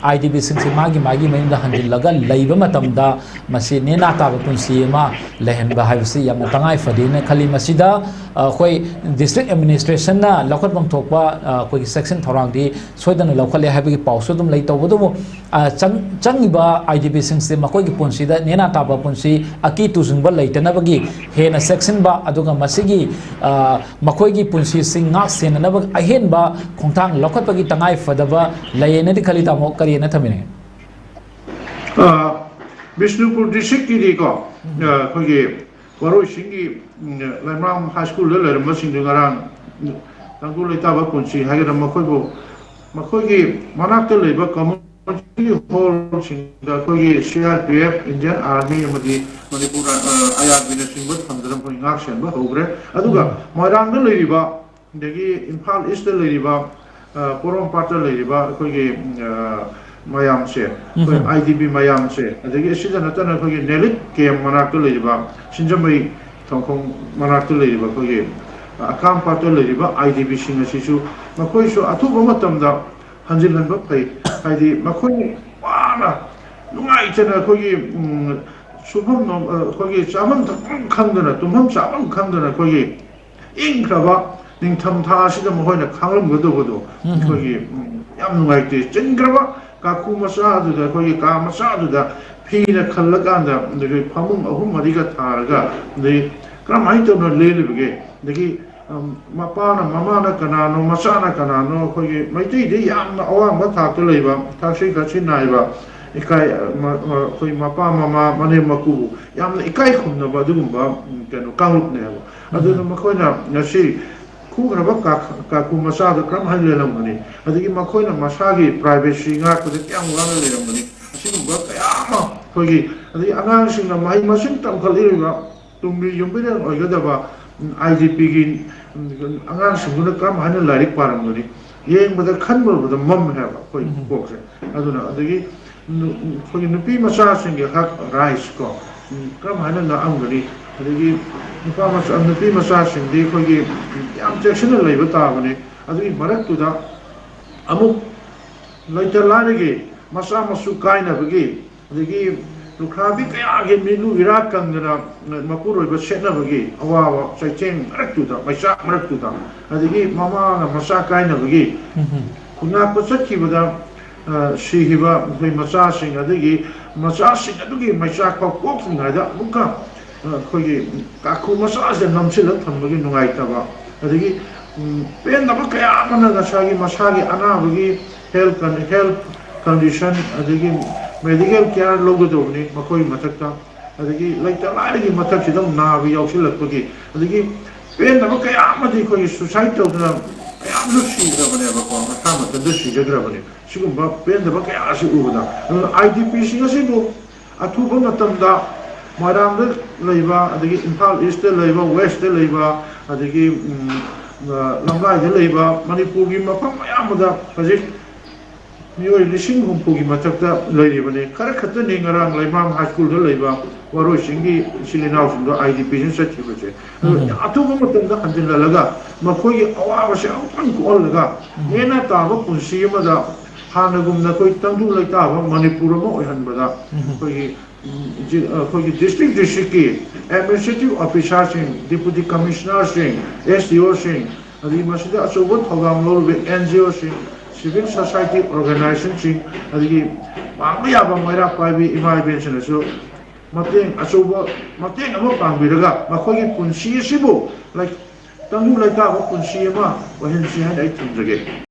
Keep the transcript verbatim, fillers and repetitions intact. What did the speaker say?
I D ꯕꯤꯁꯤꯡꯁꯤ ꯃꯥꯒꯤ ꯃꯥꯒꯤ ꯃꯌꯨꯝꯗ ꯍꯟꯖꯤꯜꯂꯒ ꯂꯩꯕ ꯃꯇꯝꯗ ꯃꯁꯤ ꯅꯦꯅꯥ ꯇꯥꯕ ꯄꯨꯟꯁꯤ ꯑꯃ ꯂꯩꯍꯟꯕ ꯍꯥꯏꯕꯁꯤ ꯌꯥꯝꯅ ꯇꯉꯥꯏ ꯐꯗꯦꯅ ꯈꯜꯂꯤ꯫ ꯃꯁꯤꯗ ꯑꯩꯈꯣꯏ ꯗꯤꯁꯇ꯭ꯔꯤꯛ ꯑꯦꯗꯃꯤꯅꯤꯁꯇ꯭ꯔꯦꯁꯟꯅ ꯂꯧꯈꯠꯐꯝ ꯊꯣꯛꯄ ꯑꯩꯈꯣꯏꯒꯤ ꯆꯦꯛꯁꯤꯟ ꯊꯧꯔꯥꯡꯗꯤ ꯁꯣꯏꯗꯅ ꯂꯧꯈꯠꯂꯦ ꯍꯥꯏꯕꯒꯤ ꯄꯥꯎꯁꯨ ꯑꯗꯨꯝ ꯂꯩ꯫ ꯇꯧꯕꯇꯕꯨ ꯆꯪ ꯆꯪꯉꯤꯕ ꯑꯥꯏ ꯗꯤ ꯕꯤꯁꯤꯡꯁꯦ ꯃꯈꯣꯏꯒꯤ ꯄꯨꯟꯁꯤꯗ ꯅꯦꯅꯥ ꯇꯥꯕ ꯄꯨꯟꯁꯤ, ꯑꯀꯤ ꯇꯨꯖꯨꯡꯕ ꯂꯩꯇꯅꯕꯒꯤ ꯍꯦꯟꯅ ꯆꯦꯛꯁꯤꯟꯕ, ꯑꯗꯨꯒ ꯃꯁꯤꯒꯤ ꯃꯈꯣꯏꯒꯤ ꯄꯨꯟꯁꯤꯁꯤꯡ ꯉꯥꯛ ꯁꯦꯟꯅꯅꯕ ꯑꯍꯦꯟꯕ ꯈꯣꯡꯊꯥꯡ ꯂꯧꯈꯠꯄꯒꯤ ꯇꯉꯥꯏ ꯐꯗꯕ ꯂꯩꯌꯦꯅꯗꯤ ꯈꯜꯂꯤ꯫ ꯇꯥꯃꯣ, ꯀꯔꯤ ꯍꯥꯏꯅ ꯊꯝꯕꯤꯅꯤꯡꯉꯤ? ꯕꯤꯁꯅꯨꯄꯨꯔ ꯗꯤꯁꯇ꯭ꯔꯤꯛꯀꯤꯗꯤꯀꯣ, ꯑꯩꯈꯣꯏꯒꯤ ꯋꯥꯔꯣꯏꯁꯤꯡꯒꯤ ꯂꯩꯃꯔꯥꯝ ꯍꯥꯏ ꯁ꯭ꯀꯨꯜꯗ ꯂꯩꯔꯝꯕꯁꯤꯡꯗꯨ ꯉꯔꯥꯡ ꯇꯥꯡꯈꯨꯜ ꯂꯩꯇꯥꯕ ꯄꯨꯟꯁꯤ ꯍꯥꯏꯒꯗ꯭ꯔꯥ, ꯃꯈꯣꯏꯕꯨ ꯃꯈꯣꯏꯒꯤ ꯃꯅꯥꯛꯇ ꯂꯩꯕ ꯀꯝꯃꯨꯅꯤꯇꯤ ꯍꯣꯜꯁꯤꯡꯗ ꯑꯩꯈꯣꯏꯒꯤ C R P F, Indian army ꯑꯃꯗꯤ ꯃꯅꯤꯄꯨꯔ ꯑꯥꯏ ꯑꯥꯔ ꯕꯤꯅꯆꯤꯡꯕ ꯊꯝꯗꯨꯅ ꯃꯈꯣꯏ ꯉꯥꯛ ꯁꯦꯟꯕ ꯍꯧꯈ꯭ꯔꯦ꯫ ꯑꯗꯨꯒ ꯃꯣꯏꯔꯥꯡꯗ ꯂꯩꯔꯤꯕ, ꯑꯗꯒꯤ ꯏꯝꯐꯥꯜ ꯏꯁꯇ ꯂꯩꯔꯤꯕ, ꯄꯣꯔꯣꯝꯄꯥꯠꯇ ꯂꯩꯔꯤꯕ ꯑꯩꯈꯣꯏꯒꯤ ꯃꯌꯥꯝꯁꯦ, ꯑꯩꯈꯣꯏ ꯑꯥꯏ ꯗꯤ ꯕꯤ ꯃꯌꯥꯝꯁꯦ, ꯑꯗꯒꯤ ꯑꯁꯤꯗ ꯅꯠꯇꯅ ꯑꯩꯈꯣꯏꯒꯤ ꯅꯦꯂꯤꯠ ꯀꯦꯝ ꯃꯅꯥꯛꯇ ꯂꯩꯔꯤꯕ, ꯁꯤꯡꯖꯃꯩ ꯊꯣꯡꯈꯣꯡ ꯃꯅꯥꯛꯇ ꯂꯩꯔꯤꯕ ꯑꯩꯈꯣꯏꯒꯤ ꯑꯀꯥꯝꯄꯥꯠꯇ ꯂꯩꯔꯤꯕ ꯑꯥꯏ ꯗꯤ ꯕꯤꯁꯤꯡ ꯑꯁꯤꯁꯨ ꯃꯈꯣꯏꯁꯨ ꯑꯊꯨꯕ ꯃꯇꯝꯗ ꯍꯟꯖꯤꯜꯍꯟꯕ ꯐꯩ꯫ ꯍꯥꯏꯗꯤ ꯃꯈꯣꯏ ꯋꯥꯅ ꯅꯨꯡꯉꯥꯏꯇꯅ ꯑꯩꯈꯣꯏꯒꯤ ꯁꯨꯐꯝ ꯑꯩꯈꯣꯏꯒꯤ ꯆꯥꯐꯝ ꯊꯛꯐꯝ ꯈꯪꯗꯅ, ꯇꯨꯝꯐꯝ ꯆꯥꯐꯝ ꯈꯪꯗꯅ ꯑꯩꯈꯣꯏꯒꯤ ꯏꯪꯈ꯭ꯔꯕ ꯅꯤꯡꯊꯝ ꯊꯥ ꯑꯁꯤꯗ ꯃꯈꯣꯏꯅ ꯈꯥꯡꯂꯝꯒꯗꯧꯕꯗꯣ ꯑꯩꯈꯣꯏꯒꯤ ꯌꯥꯝ ꯅꯨꯡꯉꯥꯏꯇꯦ꯫ ꯆꯤꯟꯈ꯭ꯔꯕ ꯀꯥꯈꯨ ꯃꯆꯥ ꯑꯗꯨꯗ, ꯑꯩꯈꯣꯏꯒꯤ ꯀꯥ ꯃꯆꯥ ꯑꯗꯨꯗ ꯐꯤꯅ ꯈꯜꯂꯀꯥꯟꯗ, ꯑꯗꯒꯤ ꯐꯃꯨꯡ ꯑꯍꯨꯝ ꯃꯔꯤꯒ ꯊꯥꯔꯒ, ꯑꯗꯩ ꯀꯔꯝꯍꯥꯏꯅ ꯇꯧꯅ ꯂꯦꯜꯂꯤꯕꯒꯦ? ꯑꯗꯒꯤ ꯃꯄꯥꯅ, ꯃꯃꯥꯅ ꯀꯅꯥꯅꯣ, ꯃꯆꯥꯅ ꯀꯅꯥꯅꯣ? ꯑꯩꯈꯣꯏꯒꯤ ꯃꯩꯇꯩꯗꯤ ꯌꯥꯝꯅ ꯑꯋꯥꯡꯕ ꯊꯥꯛꯇ ꯂꯩꯕ, ꯊꯛꯁꯤ ꯈꯥꯁꯤ ꯅꯥꯏꯕ, ꯏꯀꯥꯏ, ꯑꯩꯈꯣꯏ ꯃꯄꯥ ꯃꯃꯥ ꯃꯅꯦꯝ ꯃꯀꯨꯕꯨ ꯌꯥꯝꯅ ꯏꯀꯥꯏ ꯈꯨꯝꯅꯕ ꯑꯗꯨꯒꯨꯝꯕ ꯀꯩꯅꯣ ꯀꯥꯡꯂꯨꯞꯅꯦꯕ꯫ ꯑꯗꯨꯅ ꯃꯈꯣꯏꯅ ꯉꯁꯤ ꯈꯨꯈ꯭ꯔꯕ ꯀꯥꯈꯨ ꯃꯆꯥꯗꯨ ꯀꯔꯝ ꯍꯥꯏꯅ ꯂꯩꯔꯝꯒꯅꯤ? ꯑꯗꯒꯤ ꯃꯈꯣꯏꯅ ꯃꯁꯥꯒꯤ ꯄ꯭ꯔꯥꯏꯚꯦꯁꯤ ꯉꯥꯛꯄꯗ ꯀꯌꯥꯝ ꯋꯥꯅ ꯂꯩꯔꯝꯒꯅꯤ? ꯑꯁꯤꯒꯨꯝꯕ ꯀꯌꯥ ꯑꯃ ꯑꯩꯈꯣꯏꯒꯤ, ꯑꯗꯒꯤ ꯑꯉꯥꯡꯁꯤꯡꯅ ꯃꯍꯩ ꯃꯁꯤꯡ ꯇꯝꯈꯠꯂꯛꯏꯕ ꯇꯨꯡꯒꯤ ꯌꯨꯝꯕꯤꯔꯦꯟ ꯑꯣꯏꯒꯗꯕ ꯑꯥꯏ ꯗꯤ ꯄꯤꯒꯤ ꯑꯉꯥꯡꯁꯤꯡꯗꯨꯅ ꯀꯔꯝ ꯍꯥꯏꯅ ꯂꯥꯏꯔꯤꯛ ꯄꯥꯔꯝꯒꯅꯤ? ꯌꯦꯡꯕꯗ, ꯈꯟꯕꯗ ꯃꯝꯃꯦ ꯍꯥꯏꯕ ꯑꯩꯈꯣꯏ ꯀꯣꯛꯁꯦ꯫ ꯑꯗꯨꯅ ꯑꯗꯒꯤ ꯑꯩꯈꯣꯏꯒꯤ ꯅꯨꯄꯤ ꯃꯆꯥꯁꯤꯡꯒꯤ ꯍꯛ, ꯔꯥꯏꯠꯁ ꯀꯣ, ꯀꯔꯝ ꯍꯥꯏꯅ ꯉꯥꯛꯑꯝꯒꯅꯤ? ꯑꯗꯒꯤ ꯅꯨꯄꯥ ꯃꯆꯥ, ꯅꯨꯄꯤ ꯃꯆꯥꯁꯤꯡꯗꯤ ꯑꯩꯈꯣꯏꯒꯤ ꯌꯥꯝ ꯆꯦꯛꯁꯤꯟꯅ ꯂꯩꯕ ꯇꯥꯕꯅꯤ꯫ ꯑꯗꯨꯒꯤ ꯃꯔꯛꯇꯨꯗ ꯑꯃꯨꯛ ꯂꯩꯇ ꯂꯥꯏꯔꯒꯤ ꯃꯆꯥ ꯃꯁꯨ ꯀꯥꯏꯅꯕꯒꯤ, ꯑꯗꯒꯤ ꯂꯨꯈ꯭ꯔꯥꯕꯤ ꯀꯌꯥꯒꯤ ꯃꯤꯂꯨ ꯏꯔꯥ ꯀꯪꯗꯅ ꯃꯄꯨꯔꯣꯏꯕ ꯁꯦꯠꯅꯕꯒꯤ ꯑꯋꯥꯕ ꯆꯩꯊꯦꯡ ꯃꯔꯛꯇꯨꯗ, ꯃꯩꯆꯥꯛ ꯃꯔꯛꯇꯨꯗ, ꯑꯗꯒꯤ ꯃꯃꯥꯅ ꯃꯆꯥ ꯀꯥꯏꯅꯕꯒꯤ ꯎꯝ꯫ ꯈꯨꯟꯅꯥꯛꯄ ꯆꯠꯈꯤꯕꯗ, ꯑ, ꯁꯤꯈꯤꯕ ꯑꯩꯈꯣꯏ ꯃꯆꯥꯁꯤꯡ, ꯑꯗꯒꯤ ꯃꯆꯥꯁꯤꯡ ꯑꯗꯨꯒꯤ ꯃꯩꯆꯥꯛ ꯐꯥꯎ ꯄꯣꯛꯇ꯭ꯔꯤꯉꯩꯗ ꯑꯃꯨꯛꯀ, ꯑ, ꯑꯩꯈꯣꯏꯒꯤ ꯀꯥꯈꯨ ꯃꯆꯥꯁꯤꯗ ꯅꯝꯁꯤꯜꯂꯒ ꯊꯝꯕꯒꯤ ꯅꯨꯡꯉꯥꯏꯇꯕ, ꯑꯗꯒꯤ, ꯎꯝ, ꯄꯦꯟꯗꯕ ꯀꯌꯥ ꯑꯃꯅ ꯉꯁꯥꯏꯒꯤ ꯃꯁꯥꯒꯤ ꯑꯅꯥꯕꯒꯤ health con-, health condition, ꯑꯗꯒꯤ medical care ꯂꯧꯒꯗꯧꯕꯅꯤ ꯃꯈꯣꯏꯒꯤ ꯃꯊꯛꯇ, ꯑꯗꯒꯤ ꯂꯩꯇ ꯂꯥꯏꯔꯒꯤ ꯃꯊꯛꯁꯤꯗ ꯑꯃꯨꯛ ꯅꯥꯕ ꯌꯥꯎꯁꯤꯜꯂꯛꯄꯒꯤ, ꯑꯗꯒꯤ ꯄꯦꯟꯗꯕ ꯀꯌꯥ ꯑꯃꯗꯤ ꯑꯩꯈꯣꯏꯒꯤ suicide ꯇꯧꯗꯅ ꯃꯌꯥꯝꯁꯨ ꯁꯤꯈ꯭ꯔꯕꯅꯦꯕꯀꯣ, ꯃꯁꯥ ꯃꯊꯟꯇ ꯁꯤꯖꯈ꯭ꯔꯕꯅꯦ꯫ ꯁꯤꯒꯨꯝꯕ ꯄꯦꯟꯗꯕ ꯀꯌꯥ ꯑꯁꯤ ꯎꯕꯗ, ꯑꯗꯨꯅ I D P ꯁꯤꯡ ꯑꯁꯤꯕꯨ ꯑꯊꯨꯕ ꯃꯇꯝꯗ ꯃꯣꯏꯔꯥꯡꯗ ꯂꯩꯕ, ꯑꯗꯒꯤ ꯏꯝꯐꯥꯜ ꯏꯁꯇ ꯂꯩꯕ, ꯋꯦꯁꯇ ꯂꯩꯕ, ꯑꯗꯒꯤ, ꯎꯝ, ꯑ, ꯂꯝꯂꯥꯏꯗ ꯂꯩꯕ ꯃꯅꯤꯄꯨꯔꯒꯤ ꯃꯐꯝ ꯑꯌꯥꯝꯕꯗ ꯍꯧꯖꯤꯛ ꯃꯤꯑꯣꯏ ꯂꯤꯁꯤꯡ ꯍꯨꯝꯐꯨꯒꯤ ꯃꯊꯛꯇ ꯂꯩꯔꯤꯕꯅꯤ꯫ ꯈꯔ ꯈꯛꯇꯅꯤ ꯉꯔꯥꯡ ꯂꯩꯃꯔꯥꯝ ꯍꯥꯏ ꯁ꯭ꯀꯨꯜꯗ ꯂꯩꯕ ꯋꯥꯔꯣꯏ ꯆꯤꯡꯒꯤ ꯏꯆꯤꯜ ꯏꯅꯥꯎꯁꯤꯡꯗꯣ I D P ꯁꯤꯡ ꯆꯠꯈꯤꯕꯁꯦ꯫ ꯑꯗꯣ ꯎꯝ꯫ ꯑꯊꯨꯕ ꯃꯇꯝꯗ ꯍꯟꯖꯤꯜꯍꯜꯂꯒ ꯃꯈꯣꯏꯒꯤ ꯑꯋꯥꯕꯁꯦ ꯑꯃꯨꯛꯇꯪ ꯀꯣꯛꯍꯜꯂꯒ ꯎꯝ꯫ ꯅꯦꯅꯥ ꯇꯥꯕ ꯄꯨꯟꯁꯤ ꯑꯃꯗ ꯍꯥꯟꯅꯒꯨꯝꯅ ꯑꯩꯈꯣꯏ ꯇꯪꯗꯨ ꯂꯩꯇꯥꯕ ꯃꯅꯤꯄꯨꯔ ꯑꯃ ꯑꯣꯏꯍꯟꯕꯗ ꯎꯝ꯫ ꯑꯩꯈꯣꯏꯒꯤ ꯎꯝ, ꯖꯤ-, ꯑꯩꯈꯣꯏꯒꯤ district district ꯀꯤ administrative officer ꯁꯤꯡ, deputy commissioner ꯁꯤꯡ, S D O ꯁꯤꯡ, ꯑꯗꯒꯤ ꯃꯁꯤꯗ ꯑꯆꯧꯕ ꯊꯧꯗꯥꯡ ꯂꯧꯔꯤꯕ N G O ꯁꯤꯡ, civil society organization ꯁꯤꯡ, ꯑꯗꯒꯤ ꯄꯥꯡꯕ ꯌꯥꯕ ꯃꯩꯔꯥ ꯄꯥꯏꯕꯤ ꯏꯃꯥ ꯏꯕꯦꯟꯁꯤꯡꯅꯁꯨ ꯃꯇꯦꯡ ꯑꯆꯧꯕ, ꯃꯇꯦꯡ ꯑꯃ ꯄꯥꯡꯕꯤꯔꯒ ꯃꯈꯣꯏꯒꯤ ꯄꯨꯟꯁꯤ ꯑꯁꯤꯕꯨ ꯂꯩ-, ꯇꯪꯗꯨ ꯂꯩꯇꯥꯕ ꯄꯨꯟꯁꯤ ꯑꯃ ꯑꯣꯏꯍꯟꯁꯤ ꯍꯥꯏꯅ ꯑꯩ ꯊꯝꯖꯒꯦ꯫